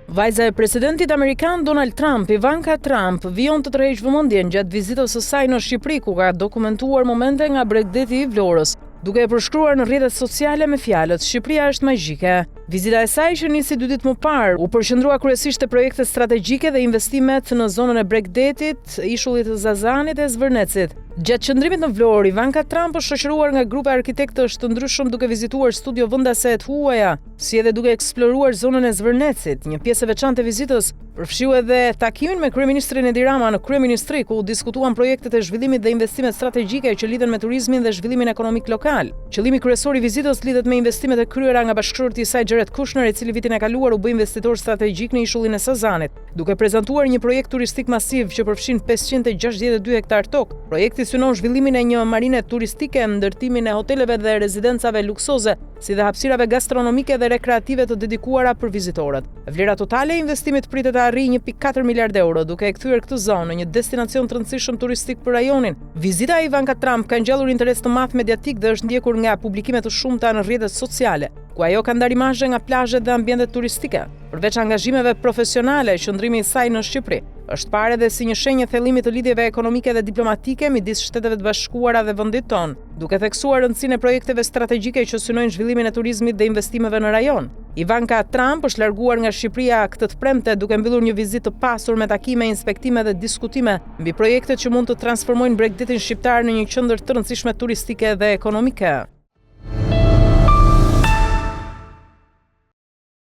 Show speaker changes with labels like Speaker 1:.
Speaker 1: Vajza e presidentit amerikan Donald Trump, Ivanka Trump, vijon të tërheqë vëmendjen gjatë vizitës së saj në Shqipëri, ku ka dokumentuar momente nga bregdeti i Vlorës, duke e përshkruar në rrjetet sociale me fjalët Shqipëria është magjike. Vizita e saj që nisi dy ditë më parë, u përqendrua kryesisht te projektet strategjike dhe investimet në zonën e bregdetit, ishullit të Sazanit e Zvërnecit. Gjatë qëndrimit në Vlorë, Ivanka Trump është shoqëruar nga grupe arkitektësh të ndryshëm duke vizituar studio vendase e të huaja, si edhe duke eksploruar zonën e Zvërnecit. Një pjesë e veçantë e vizitës përfshiu edhe takimin me kryeministrin Edi Rama në kryeministri, ku u diskutuan projektet e zhvillimit dhe investimet strategjike që lidhen me turizmin dhe zhvillimin ekonomik lokal. Qëllimi kryesor i vizitës lidhet me investimet e kryera nga bashkëshorti i saj Jared Kushner, i cili vitin e kaluar u bë investitor strategjik në ishullin e Sazanit, duke prezantuar një projekt turistik masiv që përfshin 562 hektarë tokë. Projekti synon zhvillimin e një marine turistike, ndërtimin e hoteleve dhe rezidencave luksoze, si dhe hapësirave gastronomike dhe rekreative të dedikuara për vizitorët. Vlera totale e investimit pritet të arrijë 1.4 miliardë euro, duke e kthyer këtë zonë në një destinacion të rëndësishëm turistik për rajonin. Vizita e Ivanka Trump ka ngjallur interes të madh mediatik dhe është ndjekur nga publikime të shumta në rrjetet sociale, ku ajo ka ndarë imazhe nga plazhet dhe ambientet turistike. Përveç angazhimeve profesionale, qëndrimi i saj në Shqipëri është parë edhe si një shenjë e thellimit të lidhjeve ekonomike dhe diplomatike midis Shteteve të Bashkuara dhe vendit tonë, duke theksuar rëndësinë e projekteve strategjike që synojnë zhvillimin e turizmit dhe investimeve në rajon. Ivanka Trump është larguar nga Shqipëria këtë të premte duke mbyllur një vizitë të pasur me takime, inspektime dhe diskutime mbi projektet që mund të transformojnë bregdetin shqiptar në një qendër të rëndësishme turistike dhe ekonomike.